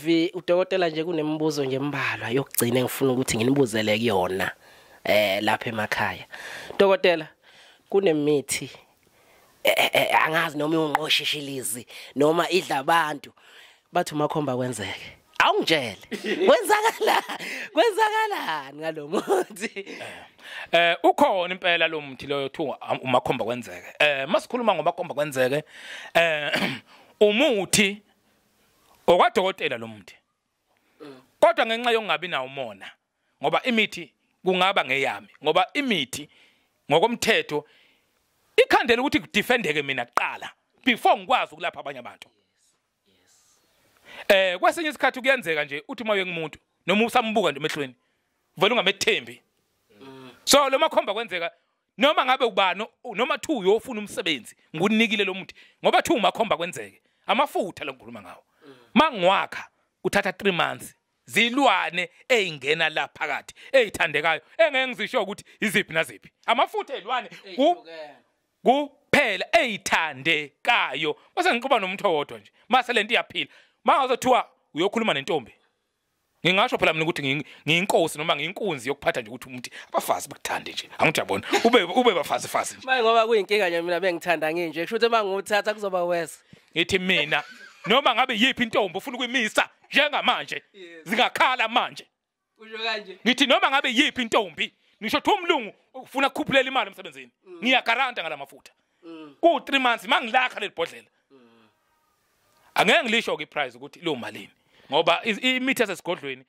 TV, udokotela nje kunemibuzo nje embalwa yokugcina engifuna ukuthi nginibuzele kuyona lapha emakhaya. Dokotela, kunemithi angazi noma iwungqoshishilizi noma idla abantu, bathi umakhomba kwenzeke. Awungitshele, kwenzakala kwenzakalani ngalomuthi? Ukhona impela lo muthi loyo thiwa umakhomba kwenzeke. Masikhuluma ngomakhomba kwenzeke, umuthi okwadokotela lo muthi. Kodwa ngenxa yokungabi nawo umona, ngoba imithi kungaba ngeyami, ngoba imithi ngokomthetho ikhandela ukuthi kudefendeke mina kuqala before ngikwazi ukulapha abanye abantu. Kwesinye isikhathi kuyenzeka nje uthi uma uye kumuntu noma usambuka nje emehlweni, vele ungamethembi. So lo makhomba kwenzeka, noma ngabe ubani, noma thu uyofuna umsebenzi, ngunikile lo muthi ngoba thu umakhomba kwenzeke. Amafutha lo ngikhuluma ngawo, mangiwakha kuthatha 3 months, zilwane ezingena la phakathi ezithandekayo engeke ngizisho ukuthi iziphi naziphi, amafutha ezilwane kuphela ezithandekayo. Bese ngiquba nomuntu owodwa nje, mase lento iyaphila. Mangazothiwa uyokhuluma nentombi, ngingasho phela mina ukuthi ngiyinkosi noma ngiyinkunzi yokuphatha nje, ukuthi umuntu abafazi bakuthande nje, angithi yabona, ube bafazi fazi nje. Manje ngoba kuyinkinga nje, mina bengithanda nginje, kusho ukuthi uma ngiwuthatha kuzoba worse. Ngithi mina, noma ngabe yiphi intombi ufuna ukuyimisa njengamanje, zingakhala manje. Usho kanje? Ngithi noma ngabe yiphi intombi, ngisho thi umlungu ufuna ukukhuphulela imali emsebenzini, ngiyagaranta ngalamafutha ku 3 months mangilakha leli bhodlela. Angeke ngilisho ke iprice ukuthi lo malini, ngoba imithi yasesigodlweni.